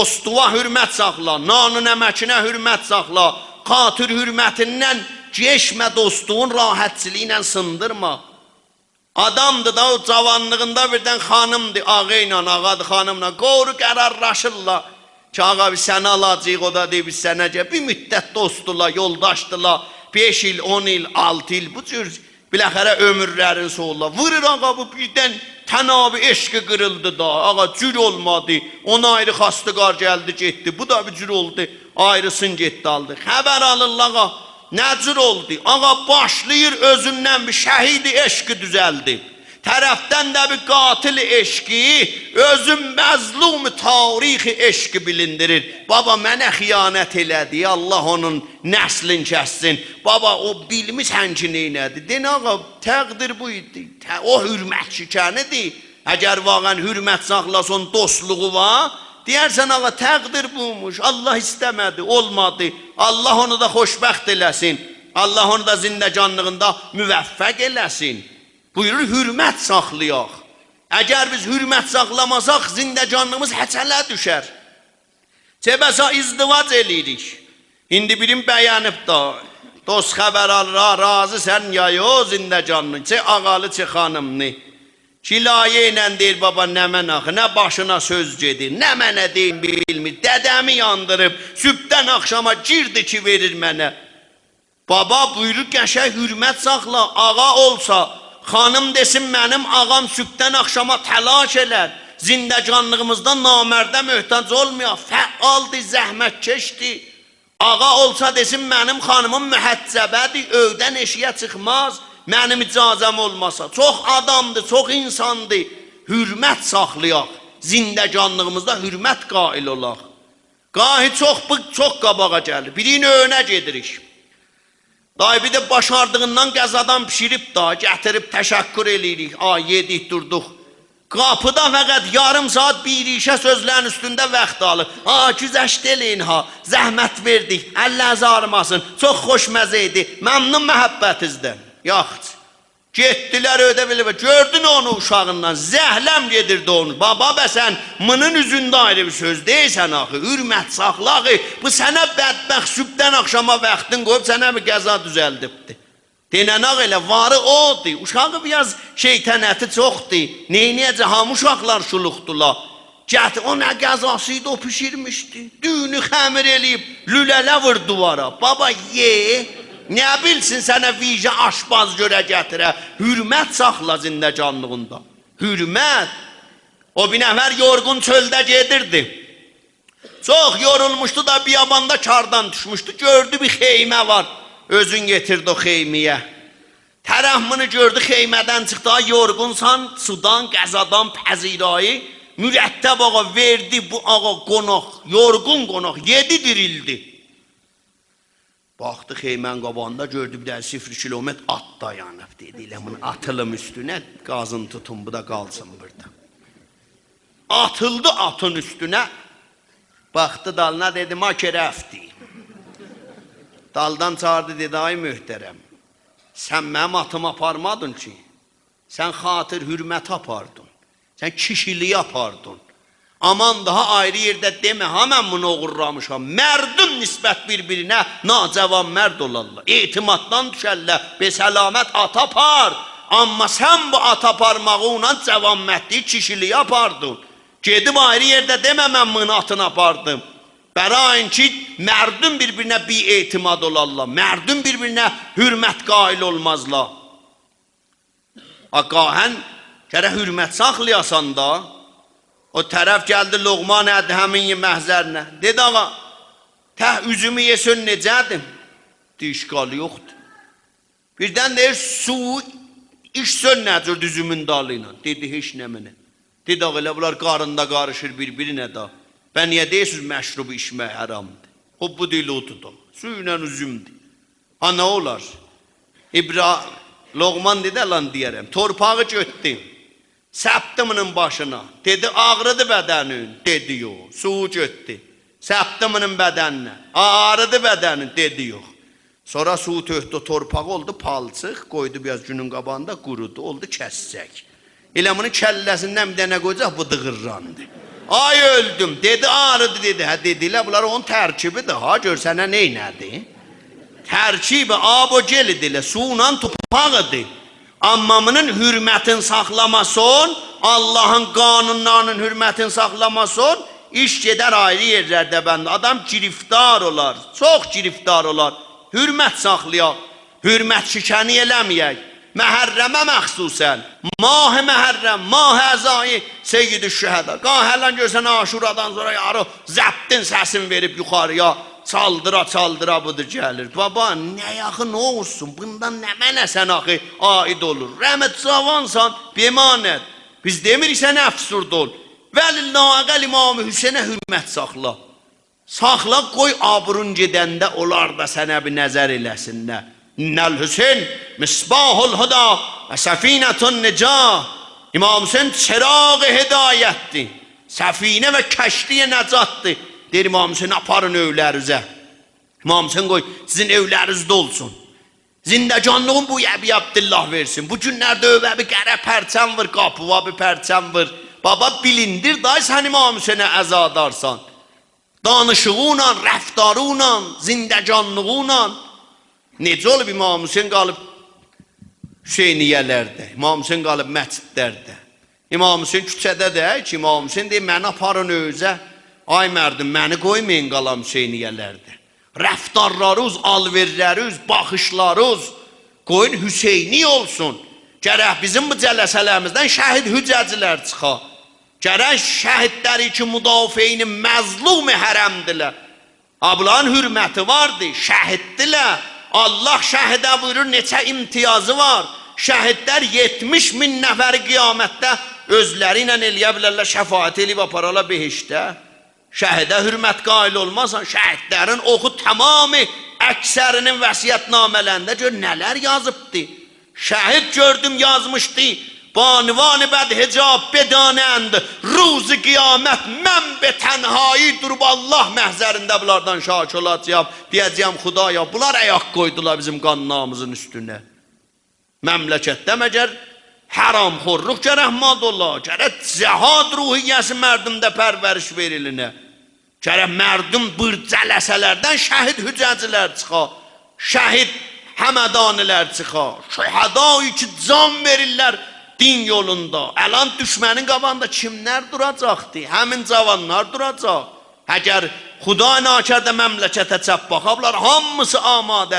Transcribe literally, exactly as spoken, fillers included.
دوستووا حؤرمت ساخلا، نان و نمکینه حؤرمت ساخلا، خاطر حؤرمتیندن گئچمه، دوستووون راحتچیلیغی ایله سیندیرما. آدامدیر دا، او جاوانلیغیندا بیردن خانیمدیر، آغا ایله، آغادیر خانیملا، قویور قرارلاشیرلار کی، آغا، بیز سنی آلاجاغیق، او دا دئییر، بیز سنه گل. بیر مدت دوستدولار، یولداشدیلار، بئش ایل، اون ایل، آلتی ایل، بو جور بالاخره عؤمورلرین سووورلار. وورور آغا، بو بیردن تنابی عشقی قیریلدی دا، آغا، جور اولمادی، اونا آیری خواستگار گلدی، گئتدی، بو دا بیر جور اولدو، آیریسین گئتدی آلدی. خبر آلیرلار، آغا، نه جور اولدو؟ آغا، باشلاییر اؤزوندن بیر شهید عشقی دوزلدی. طرفدن ده بیر قاتل عشقی، اؤزون مظلوم تاریخ عشقی بیلیندیریر. بابا، منه خیانت ائله‌دی، الله اونون نسلین کسسین. بابا، او بیلمیرسن کی نئینه‌دی. دئنه آغا، تقدیر بو ایدی. ته-، او حؤرمت شکنیدی. اگر واقعاً حؤرمت ساخلاسان، دوستلوغو وار، دئیرسن، آغا، تقدیر بویموش، الله ایسته‌مه‌دی، اولمادی. الله اونو دا خوشبخت ائله‌سین. الله اونو دا زندگانلیغیندا موفق ائله‌سین. بویورور، حؤرمت ساخلایاق. اگر بیز حؤرمت ساخلاماساق، زندگانلیغیمیز هچله دوشر. چه بسا ازدواج ائله‌ییریک. ایندی بیرین بَیه‌نیب دا، دوست خبر آلیر، ها، راضی‌سان یا یوخ زندگانلیق، چه آغالی، چه خانیملی. گلایه ایله دئییر، بابا، نمنه آخی، نه باشینا سؤز گئدیر، نمنه دئییم بیلمیر، دده‌می یاندیریب، صبحدن آخشاما گیردی کی وئریر منه. بابا، بویورور، قشنگ حؤرمت ساخلا. آغا اولسا، خانیم دئسین، منیم آغام صبحدن آخشاما تلاش ائلر، زندگانلیغیمیزدا نامرده محتاج اولمایاق، فعالدیر، زحمتکشدیر. آغا اولسا، دئسین، منیم خانیمیم محجبه‌دیر، ائودن ائشیگه چیخماز منیم اجازه‌م اولماسا. چوخ آدامدیر، چوخ اینساندیر. حؤرمت ساخلایاق، زندگانلیغیمیزدا حؤرمت قائل اولاق. گاهی چوخ، بو چوخ قاباغا گلیر. بیرینین ائوینه گئدیریک. دای بیر ده باشاردیغیندان غذادان بیشیریب دا، گتیریب تشکر ائله‌ییریک. آ، یئدیک، دوردوق. قاپیدا فقط یاریم ساعات بی‌ریشه سؤزلرین اوستونده واخت آلیر. آ، گذشت ائله‌یین ها، زحمت وئردیک، اللرینیز آغریماسین، چوخ خوشمزه ایدی، ممنون محبتینیزدن. یاخشی. گئتدیلر ائوده بئله، گؤردون اونو اوشاغیندان، زهله‌م گئدیردی اونون. بابا، به سن بونون اوزونده آیری بیر سؤز دئییرسن آخی، حؤرمت ساخلا آخی. بو سنه بدبخت صبحدن آخشاما واختین قویوب سنه بیر غذا دوزلدیبدی. دئنن آغا، ائله واری اودور. اوشاغی بیر آز شیطنتی چوخدور. نئینیه‌جک، هامی اوشاقلار شولوقدولار. گتیر، او نه غذاسی ایدی، او بیشیرمیشدی. دویونو خمیر ائله‌ییب، لوله‌له وور دیوارا. بابا، یئ. نه بیلسین سنه ویژه آشپز گؤره گتیره. حؤرمت ساخلا زندگانلیغیندا. حؤرمت. او بیر نفر یورغون چؤلده گئدیردی. چوخ یورولموشدو دا، بیاباندا کاردان دوشموشدو. گؤردو بیر خیمه وار. اؤزون یئتیردی او خیمه‌یه. طرف بونو گؤردو، خیمه‌دن چیخدی. «آی، یورغونسان، سودان، غذادان، پذیرایی.» مرتب آغا وئردی، بو آغا قوناق، یورغون قوناق، یئدی، دیریلدی. باخدی خیمه‌نین قاباغیندا، گؤردو بیر دنه صفر کیلومتر آت دایانیب. دئدی: «ائله بونو آتیلیم اوستونه، گازین توتوم، بو دا قالسین بورادا.» آتیلدی آتین اوستونه، باخدی دالینا، دئدی: «ماکه رفتی.» دالدان چاغیردی، دئدی: «آی محترم، سن منیم آتیمی آپارمادین کی. سن خاطر حؤرمتی آپاردین. سن کیشیلیگی آپاردین. آمان، داها آیری یئرده دئمه ها، من بونو اوغورلامیشام.» مردم نسبت بیر-بیرینه ناجوانمرد اولارلار. اعتماددان دوشرلر. به سلامت آت آپار. آمما سن بو آت آپارماغینلا جوانمردلیگی، کیشیلیگی آپاردین. گئدیب آیری یئرده دئمه من بونون آتینی آپاردیم. برای اینکه مردم بیر-بیرینه بی‌اعتماد اولارلار. مردم بیر-بیرینه حؤرمت قائل اولمازلار. آ، گاهاً گرک حؤرمت ساخلایاسان دا. او طرف گلدی لقمان ادهمین محضرینه. دئدی: «آغا، تک اوزومو یئسن نئجه‌دیر؟» دئدی: «اشکالی یوخدور.» بیردن دئییر: «سو ایچسن نه جور اوزومون دالی ایله؟» دئدی: «هئچ نمنه.» دئدی: «آغا، ائله بونلار قاریندا قاریشیر بیر-بیرینه ده. به نییه دئییرسیز مشروب ایچمک حرامدیر؟ او بو دئییل، اودور دا. سو ایله اوزومدور. ها، نه اولار؟» ابرا-، لقمان دئدی: «الان دئیه‌رم.» تورپاغی گؤتدو، سپدی بونون باشینا. دئدی: «آغریدی بدنین؟» دئدی: «یوخ.» سویو گؤتدو، سپدی بونون بدنینه. «آ، آغریدی بدنین؟» دئدی: «یوخ.» سونرا سویو تؤکدو، تورپاغی اولدو پالچیق، قویدو بیر آز گونون قاباغیندا، قورودو، اولدو کسچک. ائله بونون کله‌سیندن بیر دنه قویاجاق، بو دیغیرلاندی. آی اؤلدوم. دئدی: آریدی؟ دئدی: هه. دئدی: ائله بونلار اونون ترکیبیدیر ها، گؤر سنه نئینه‌دی؟ ترکیبی آب و گل ایدی، ائله سویلا توپراق ایدی. آمما بونون حرمتین ساخلاماسان، آللاهین قانونلاری‌نین حرمتین ساخلاماسان، ایش گئدر آیری یئرلرده بنده. آدام گرفتار اولار، چوخ گرفتار اولار. حرمت ساخلایاق، حرمت‌شکنی ائله‌مه‌یک. محرمه مخصوصاً، ماه محرم، ماه عزای سیدالشهدا. گاهی الان گؤرسن عاشورادان سونرا یارو ضبطین سسین وئریب یوخاری‌یا، چالدیرا چالدیرا بودور گلیر. بابا، نه آخی، نه اولسون؟ بوندان نمنه‌سن آخی عاید اولور؟ رحمت، جاوانسان، بمانت. بیز دئمیریک سن افسرده اول، ولی لااقل امام حسینه حرمت ساخلا. ساخلا، قوی آبرون گئدنده اونلار دا سنه بیر نظر ائله‌سینلر. ان الحسین مصباح الهدی و سفینة النجاة. امام حسین چراغ هدایتدیر، سفینه و کشتی نجاتدیر. دئییر: امام حسینی آپارین ائولرینیزه. امام حسین قوی سیزین ائولرینیزده اولسون. زندگانلیغین بویو ابی‌عبدالله وئرسین. بو گونلرده ائوه بیر قره پرچم وور، قاپیوا بیر پرچم وور. بابا، بیلیندیر دای سن امام حسینه عزادارسان. دانیشیغینلا، رفتارینلا، زندگانلیغینلا. نئجه اولوب امام حسین قالیب حسینیه‌لرده، امام حسین قالیب مسجدلرده؟ امام حسین کوچه‌ده دئییل کی، امام حسین دئییر: «منی آپارین ائوزه، آی مردم، منی قویمایین قالام حسینیه‌لرده.» رفتارلارینیز، آل‌وئرلرینیز، باخیشلارینیز قویون حسینی اولسون. گرک بیزیم بو جلسه‌لریمیزدن شهید حجج‌لر چیخا. گرک شهیدلری کی، مدافعین مظلوم حرمدیرلر. ها، بونلارین حرمتی واردی، شهیددیرلر. آللاه شهیده بویورور، نئچه امتیازی وار. شهیدلر یئتمیش مین نفری قیامتده اؤزلری ایله ائلیه بیلرلر، شفاعت ائلییب آپارالار بهشته. شهیده حرمت قائل اولماسان، شهیدلرین اوخو تمامی اکثری‌نین وصیت‌نامه‌لرینده گؤر نه‌لر یازیبدی. شهید گؤردوم یازمیشدی: «بانوان بدحجاب بدانند، روز قیامت من به تنهایی دوروب آللاه محضرینده بونلاردان شاکی اولاجاغام. دئیه‌جه‌یم: خدایا، بونلار آیاق قویدولار بیزیم قانلاریمیزین اوستونه.» مملکتده مگر حرامخورلوق گرک مد اولا؟ گرک جهاد روحیه‌سی مردمده پرورش وئریلینه. گرک مردم بو جلسه‌لردن شهید حجج‌لر چیخا، شهید همدانی‌لر چیخا، شهدایی کی، جان وئریرلر دین یولوندا. الان دوشمنین قاباغیندا کیملر دوراجاقدی؟ همین جاوانلار دوراجاق. اگر خدای نکرده مملکته چپ باخا، بونلار هامیسی آماده‌دیر.